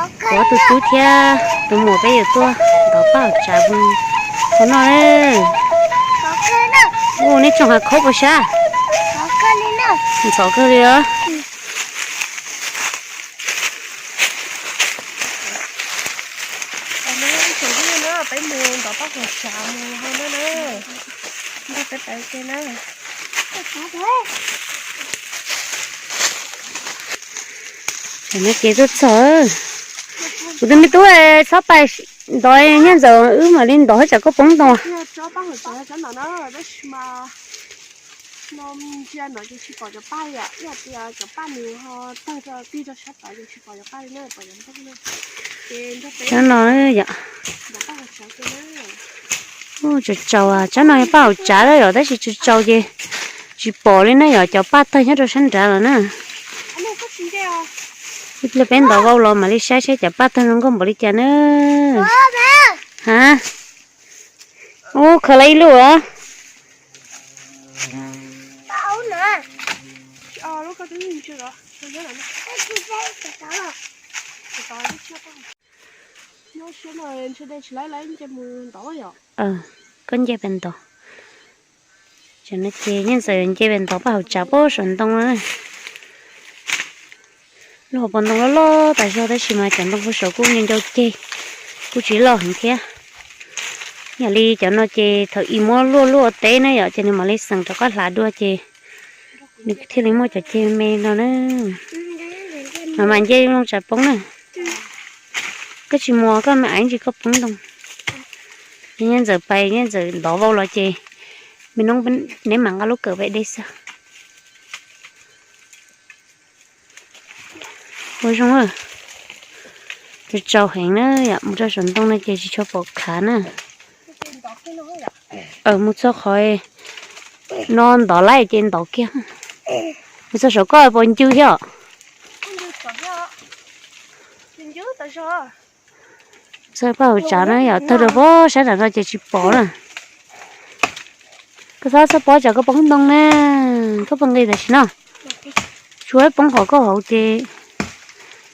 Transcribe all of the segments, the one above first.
Kuv ob tug tub thiab tus muam peb yuav tuaj ntov paj haum tsav hauv no. Ua nej tsoom hav khaub puas sab? Ntxhov kawg li os. Peb mus ntov paj haum tsav mus ho na. Nrog peb pais ua ke na. Tam no ces tuaj txog. Kuv tus me tub, txhob pais ntov nyiaj ntxawm, wb mam li ntov tsam koj poob ntoo. Tsab no yom. Tsaus tsaus, tsab no yog paj haum tsav lawm yom, tab sis tsaus tsaus ces tsis pom li na yom, cov paj tawg nyob rau sab nrad lawm na. Ib pliag peb ntov vau los mam li saib saib cov paj tawg zoo nkauj npaum li cas na. Ha, ub, khaws lawm ib lub. Koj nce pes ntov. Tam no ces nyiaj ntxawm nce pes ntov paj haum tsav puag saum ntoo na. Lub hauv paus ntoo loj loj tas zog tab sis mas cov ntoo puag saum kuj ncau ncau ceg, kuj tsis loj heev thiab. Yam li cov no ces thaum ub muab luaj luaj teb na yom, ces nws mam li xeem rov qab hlav dua ces nws thiaj li muaj cov ceg me no na. Mas mam nce zoo tsam poob na. Koj tsis mus, koj me aiv ntsis koj poob ntoo. Nyiaj ntxawm pais, nyiaj ntxawm ntov vau los ces me noob neb mam nqa lub kawm pem dej xwb. Ua zoo, tsaus tsaus heev na yom, mus rau saum ntoo no ces tsis tshua pom khav na. Mus txog qhov no ntov lawm ces ntov kiag. Mus txog saum koj puas ncw thiab os? Txog paj haum tsav na yom, tawg rau puag sab nram no ces tsis pom na. Koj txhob txhob pob tsam koj poob ntoo na, koj puas nqis tam sim no? Tsuav poob qhov koj hauv ces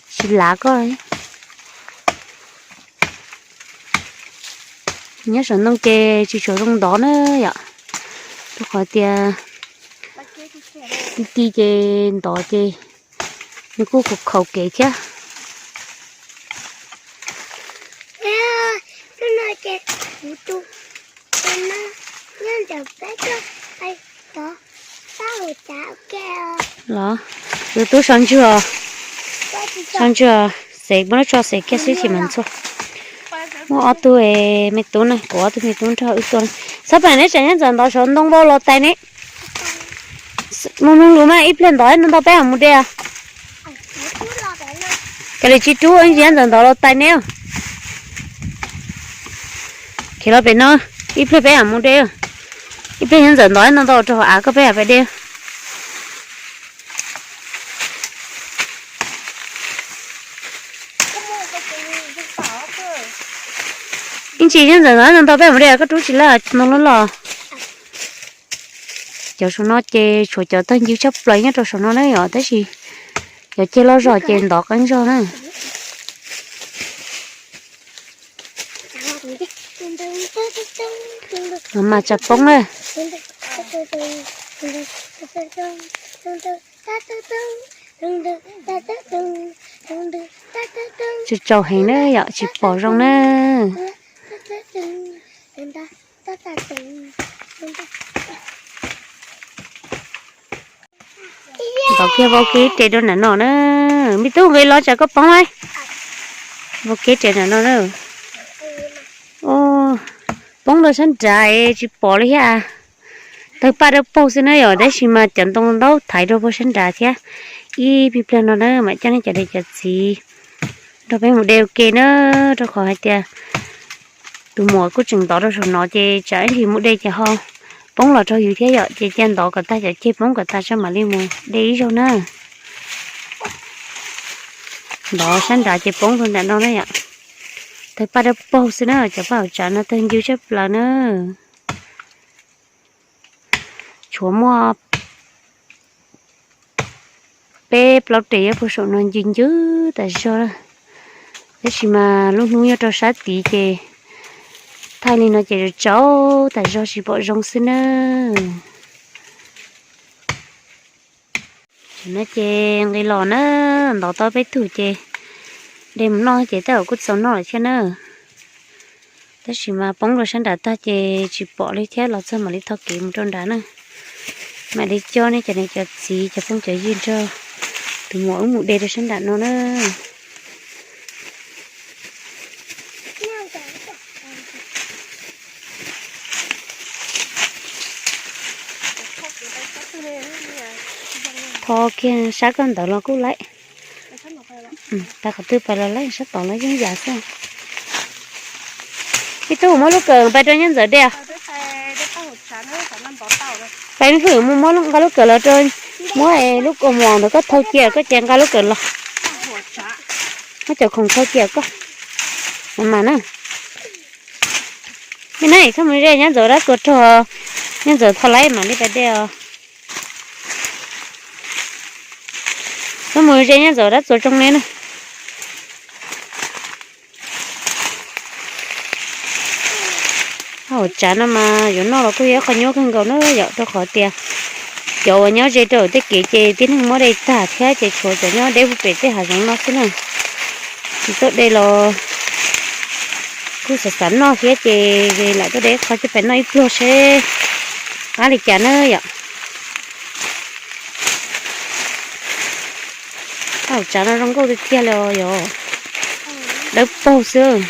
tsis lav koj. Nyob saum ntoo ces tsis tshua zoo ntov na yom, rau qhov tias ti ti ces ntov ces nws kuj khaus kev thiab. Los, tus tub so ntswg, so ntswg, xev muab tso xev kiag xwb ces mam ntxhua. Muaj ob tug me tub na, kuv ob tug me tub nrog wb tuaj. Txhob pais neb tsam nyob ntxawm ntov saum ntoo vau los tais ne. Mus mloog lus mas ib pliag ntov no ntau peb mam mus de. Kav liam tsis rub, nyob ntxawm ntov los tais neb. Khiav los pem no, ib pliag peb mam mus de. Ib pliag nyob ntxawm ntov no ntau rau hauv av koj peb mam pais de. Ib ntsis nyob ntxawm ntov no ntau peb mam de, koj rub tsis laj ntoo loj los. Cov saum no ces tshuav cov tawg ncw tshaj plaws nyob rau saum no na yom, tab sis cov ceg loj zog ces ntov qeeb zog na. Mas tsam poob na. Tsaus tsaus heev na yom, tsis pom zoo na. Ntov kiag vau kev res rau nram no na. Me tub nqis los tsam koj poob. Vau kev res nram no na. Poob rau sab nrad tsis pom li thiab. Tawg paj dawb paug xwb na yom, tab sis mas cov ntoo ntaub thaiv rau puag sab nrad thiab. Ib pliag no na mam coj nej cov niam cov txiv nrog peb mus de ua ke na, rau qhov hais tias tus muam kuj tseem ntov rau saum no ces tsam ib ntsis mus de ces ho poob los rau yus thiab yom, ces cia ntov kom tag cov ceg poob kom tag tso mam li mus de ib zaug na. Ntov sab nrad ces poob rau ntawm no na yom. Tawg paj dawb paug xwb na, cov paj haum tsav no tawg ncw tshaj plaws na. Tshuav muaj peb plaub res nyob puag saum no ncw ncw tas zog lawm. Tab sis mas lub hnub nyob rau sab tid ces thaij li no ces tsaus tas zog tsis pom zoo xwb na. Tam no ces nqis los na, ntov tau peb tug ces de mus noj ces tej zaum kuj txaus noj lawm thiab na. Tab sis mas poob rau sab nram tag ces tsis pom li thiab, los txog mam li taug kev mus rau nrad na. Mam li coj nej cov niam cov txiv cov phooj cov ywg nrog tus muam wb mus de rau sab nram no na. Tho kiag sab koj ntawd los kuj laib. Tas qhov twg pais los laib, sab tod los yeej yam xwb. Ib tug muab lub kawm pais rau Nyiaj Ntxawm de. Pais me hwm mus muab nqa lub kawm los rau, muab lub kaus mom ntawd koj thau cia koj ces nqa lub kawm los. Muab cov khoom thau cia koj. Mas na, me na, txhob mus ze Nyiaj Ntxawm dab tsuas rog, Nyiaj Ntxawm tho laib mam li pais de os. Txhob mus ze Nyiaj Ntxawm dab tsuas tsoo ne na. Hauv tsav no mas yuav noj los kuj yog ib qho nyuaj kawg nkaus na yom, rau qhov tias cov uas nyob ze rau tej kev ces tib neeg muab de tag thiab ces tshuav cov nyob deb puag pem tej hav zoov no xwb na. Tsis txawj de los kuj xav xav noj thiab ces lam tuaj de qho coj pais noj ib pluag seb qab li cas na yom. Hauv tsav no zoo nkauj tiag tiag li os yom. Dawb paug xwb.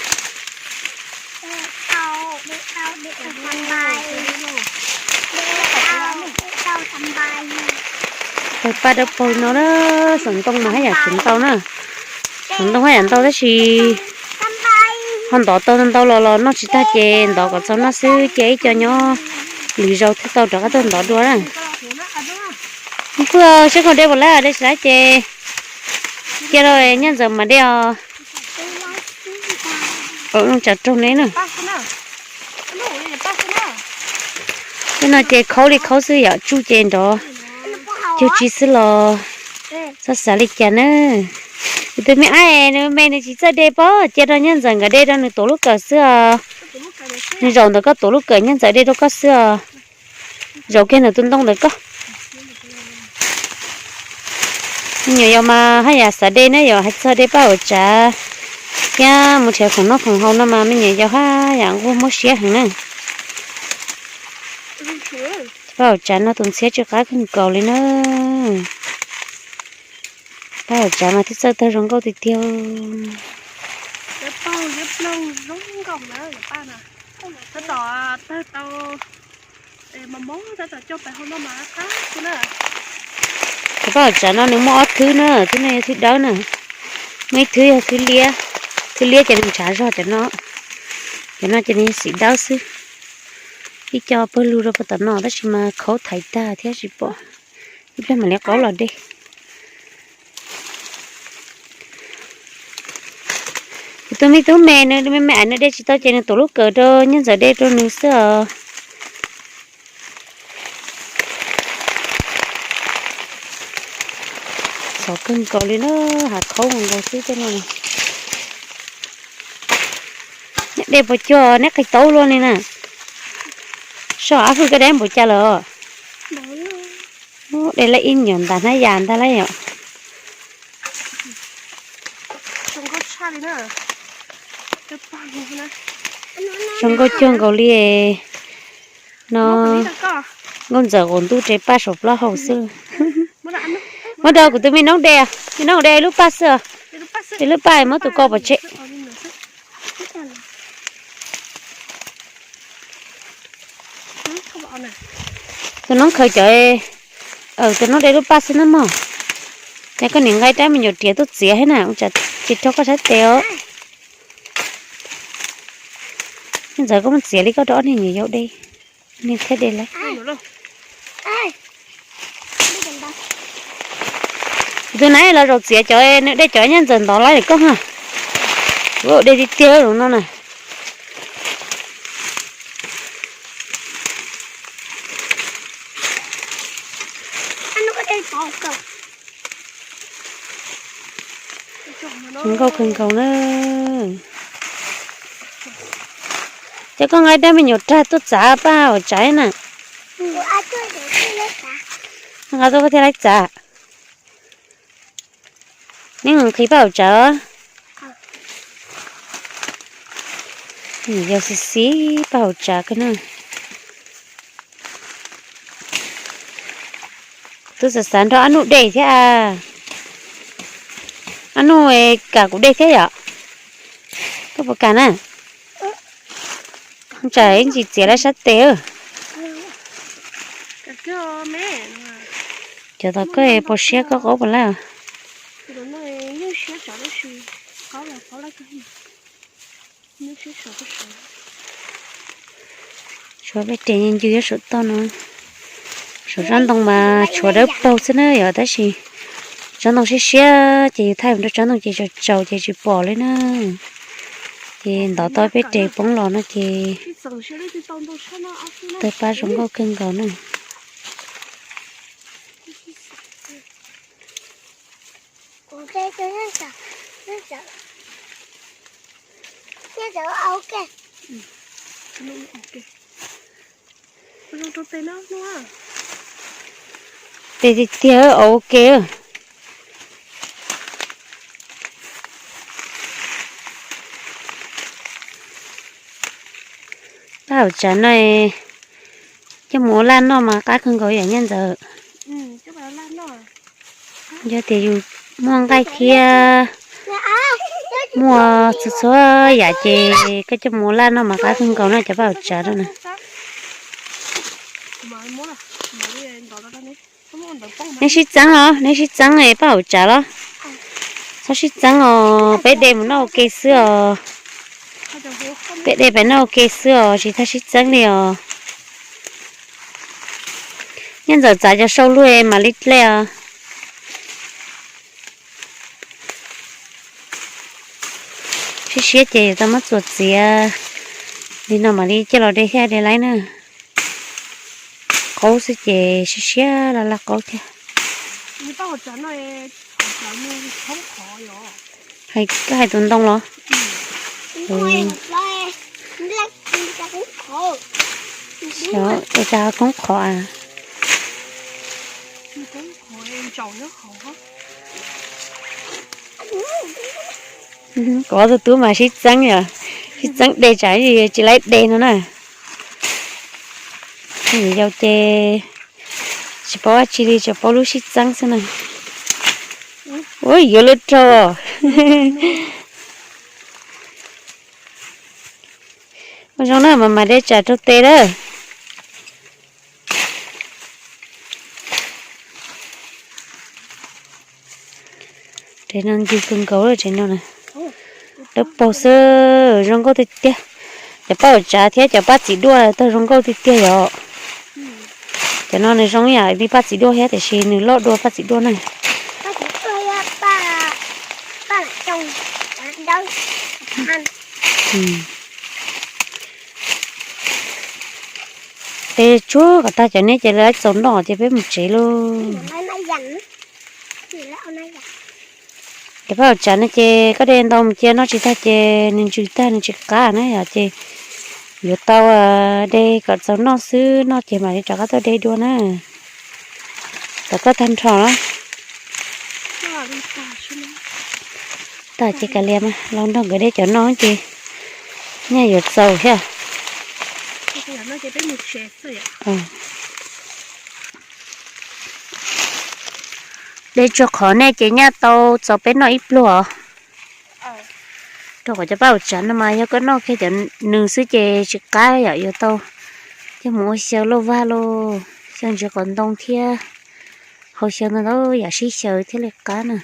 Pawg paj dawb paug no na, xov ntoo mas haj yam tseem ntau na. Xov ntoo haj yam ntau tab sis ho ntov tau ntau los los noj tsis tag ces ntov kom txaus noj xwb, cia ib co nyob lwm zaus thiaj tau rov qab tuaj ntov dua na. Pwj, seb koj de puas laib, de tsis laib ces cia rau Nyiaj Ntxawm mam de os. Tsav raug ne na. Tej no ces khaub li khaub xwb yom, tsuj ces nrov cuag tsi xwb los txhob xav li cas na. Kuv tus me ab nws me nws tsis txawj de pob, cia rau Nyiaj Ntxawm nkawd de rau nws tuav lub kawm xwb os. Nws zaum ntawm koj tuav lub kawm, Nyiaj Ntxawm de rau koj xwb os. Zaum kiag nws tus ntoo ntawm koj. Me nyuam yaus mas haj yam xav de na yom, hais txog de paj hauv tsav thiab mus nrhiav khoom noj khoom haus no mas me nyuam yaus haj yam nquag muab siab heev na. Paj hauv tsav no tus ntxhiab tsw qab kawg nkaus li na. Paj hauv tsav mas thiaj txawj tawg zoo nkauj tiag tiag. Cov paj hauv tsav no nws muaj ob thwb na, thwb no yog thwb dawb na, muaj ib thwb yog thwb liab. Thwb liab ces nws ntshav zog cov no, cov no ces nws yog xim dawb xwb. Ib co pawg lug rau puag tom no tab sis mas khaub thaiv tag thiab tsis pom, ib pliag mam li qaub los de. Kuv tus me tub me nws me me aiv nws de tsis tau ces nws tuav lub kawm rau Nyiaj Ntxawm de rau nws xwb os. Xov kawg nkaus li na, hav khaub nkaus xwb tej no. Neb de puas cuag neb qis taub luaj li na. Soj, ab hwj koj de npaum cas lawm? De lawm ib nyuag ntag, hnab yas ntag lauj yom. Zoo nkauj cuag nkaus li no. Nkauj Ntxawm qaum ntuj tsev paj saum plaub hau xwb. Muab rau kuv tus me noob de, me noob de lub paj xwb os. De lub paj muab tus ko pov tseg. Tus noob khaws cov, tus noob de lub paj xwb na mog. Ces koj niam nqa rab me nyuam riam tuaj txiav thiab na, ua cas tsis raug koj sab tes os. Ntxawm koj muab txiav li koj rau ob niag nyuam yaus de, niag thiaj de lawm. Tus nab los zaum txiav cov, nws de cov Nyiaj Ntxawm ntov laib lawm koj ha. Kuv de tiag tiag zoo no na. Zoo Nkauj kawg nkaus na. Cov koj nqa dab me nyuam rag tuaj txav paj hauv tsav na. Nqa tuaj koj thiaj laib txav. Neb nqhis paj hauv tsav os. Yog xis xis paj hauv tsav kawg na. Twb xav xav nrog Ab Nuj de thiab. Ab Nuj kam kuv de thiab yom? Koj puas kam na? Tsam ib ntsis txiav lawv sab tes. Cov tom koj puas siab koj qaub puas laj? Tshuav peb tes ncw ncw nyob saum toj no. Saum tsob ntoo mas tshuav dawb paug xwb na yom, tab sis tsob ntoo siab siab ces yus thaij mus rau tsob ntoo ces tsaus tsaus ces tsis pom li na. Ces ntov tau peb tes poob los no ces tawg paj zoo nkauj kawg nkaus na. Tes tiag tiag ua ke. Paj hauv tsav no coj mus ua laj noj mas qab kawg nkaus yom Nyiaj Ntxawm? Yog tias yus muaj nqaij thiab muaj txhua txhua yam ces koj coj mus ua laj noj mas qab kawg nkaus no cov paj hauv tsav no na. Neb sib txeeb os, neb sib txeeb paj hauv tsav los? Txhob sib txeeb os, peb de mus noj ua ke xwb os. Peb de pem noj ua ke xwb os, tsis txhob sib txeeb li os. Nyiaj Ntxawm txav cov sau luag mam li hle os. Siab siab ces tau muab txuas txiav li no mam li coj los de thiaj de laib na. Qaub xwb ces siab siab laj laj qaub thiab. Koj hais tus ntoo los? Ua cas koob qhov a? Kov tus tub mas sib txeeb yom, sib txeeb de tsam tsis laib de no na. Yus yau ces tsis paub dab tsi li, tsuas paub lub sib txeeb xwb na. Ua yuav lub rau. Ua zoo na mas mam de tsam rau tes lawm. Tes no ncig kawg nkaus lawm tes no na. Dawb paug xwb, zoo nkauj tiag tiag. Cov paj hauv tsav thiab cov paj txiv duaj tau zoo nkauj tiag tiag yom. Cov no nws zoo yam li paj txiv duaj thiab tiam sis nws loj dua paj txiv duaj na. Peb tsuag kom tag cov neb ces lawv txaus noj ces peb mus tsev lauj. Cov paj hauv tsav no ces koj de ntau mus cia noj tsis tag ces nws ntsws tag nws tsis qab na yom, ces yuav tau de kom txaus noj xwb, noj ces mam li rov qab tuaj de dua na. Tom koj tag nrho los? Tag ces kav liam mas los nrog nkawd de cov no ces nyaj yuav txaus thiab. De tsuag qhov nej ces nyaj tau txaus peb noj ib pluag os. Rau qhov cov paj hauv tsav no mas yog koj noj kiag cov nws xwb ces tsis qab yom, yuav tau coj mus ua xyaw lauj vag lauj, xyaw ntsis qos ntoo thiab, hau xyaw ntau ntau yam sib xyaw thiaj li qab na.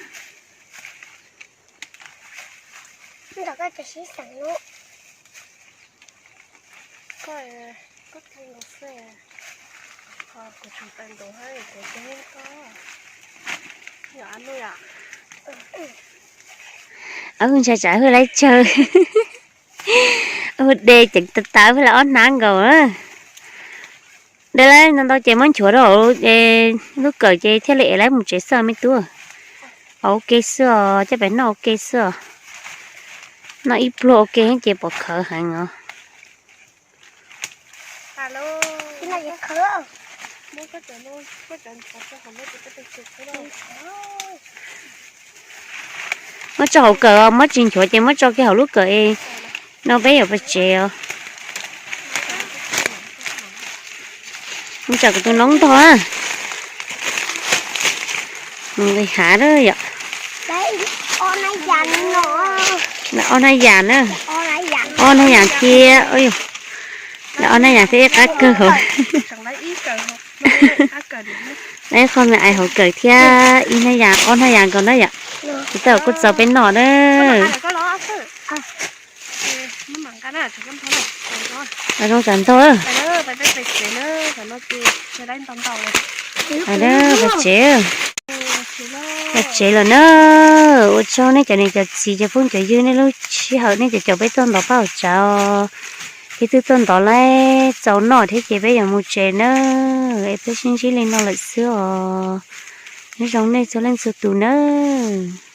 Wb ntshai tsam wb laib tsawg, wb de ceev tas tas wb lawv ob hnab nkaus. De lawm ntau ntau ces muab nchuav rau hauv lub kawm ces thiaj li es laib mus tsev xwb me tub. Ua ke xwb os, coj pem noj ua ke xwb os. Noj ib pluag ua ke ces pom khawv heev os. Muab tso hauv kawm os, muab tsis nchuav ces muab tso kiag hauv lub kawm es no peb yuav pais tsev os. Mus tsam kuv tus noob ntog na. Mus nqis hav na yom. Ob naj yam na. Ob naj yam thiab, ob naj yam thiab ib qab kawg hauv. Ib qho me ais hauv kawm thiab ib naj yam, ob naj yam nkaus na yom. Ces tej zaum kuj txaus peb noj na. Zoo tsam ntog. Pais tsev, pais tsev lawm na. Ua tsaug nej cov niam cov txiv cov phooj cov ywg, nej lub sij hawm nej cov caum peb tuaj ntov paj haum tsav os. Peb twb tuaj ntov lawm txaus noj thiab ces peb yuav mus tsev na. Es peb sib ntsib li no lawm xwb os. Nyob zoo nej txhua leej txhua tus nawb.